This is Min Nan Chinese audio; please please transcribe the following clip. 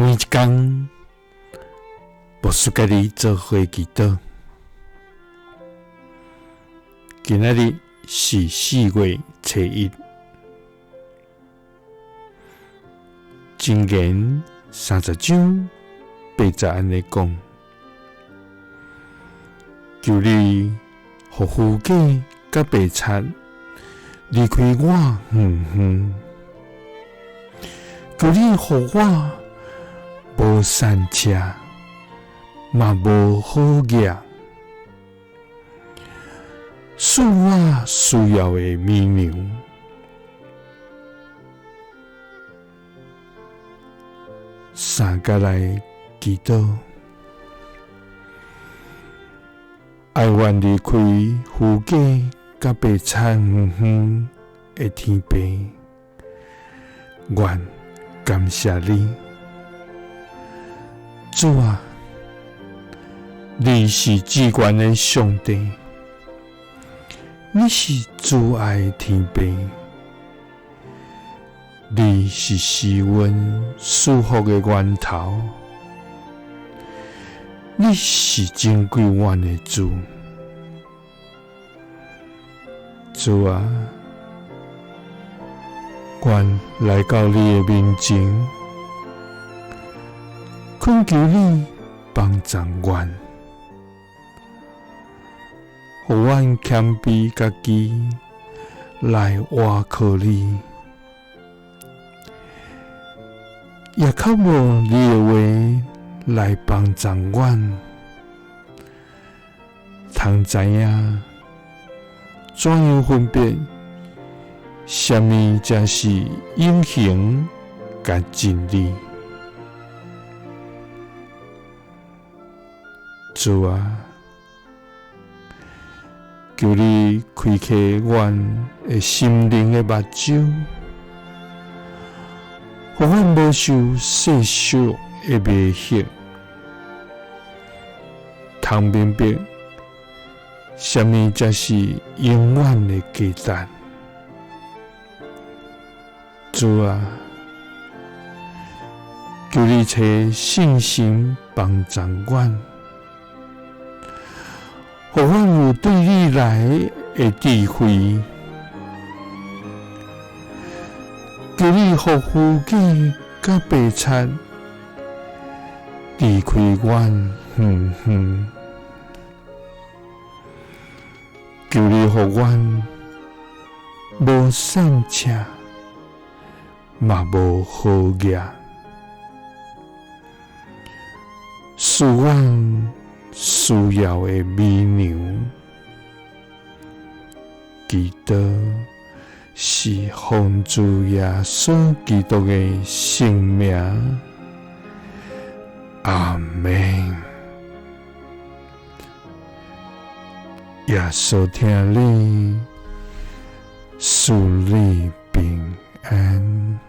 每一工，牧師佮你做伙祈禱。今仔日是4月初1，箴言30章8節按呢講：求你予虛假佮白賊離開我遠遠，求你予我無散赤，嘛無好額，賜我需要的米糧。三佮來祈禱，哀願離開虛假佮白賊遠遠的天父，願感謝你，主啊，你是至懸的上帝，你是慈愛的天父，你是施恩賜福的源頭，你是拯救阮的主，主啊，阮來到你的面前，懇求你幫助阮，予阮謙卑家己來倚靠你，也渴慕你的話來幫助阮，通知影怎樣分別啥物才是永恆佮真理。主啊，求你開啟阮的心靈的目睭，予阮無受世俗的迷惑，通明白啥物才是永遠的價值。主啊，求你賜信心幫助阮，予阮有對你來的智慧。求你予虛假佮白賊離開阮遠遠，求你予阮無散赤，嘛無好額，賜阮需要的米糧。祈禱是奉主耶穌基督的聖名，阿們。耶穌疼你，賜你平安。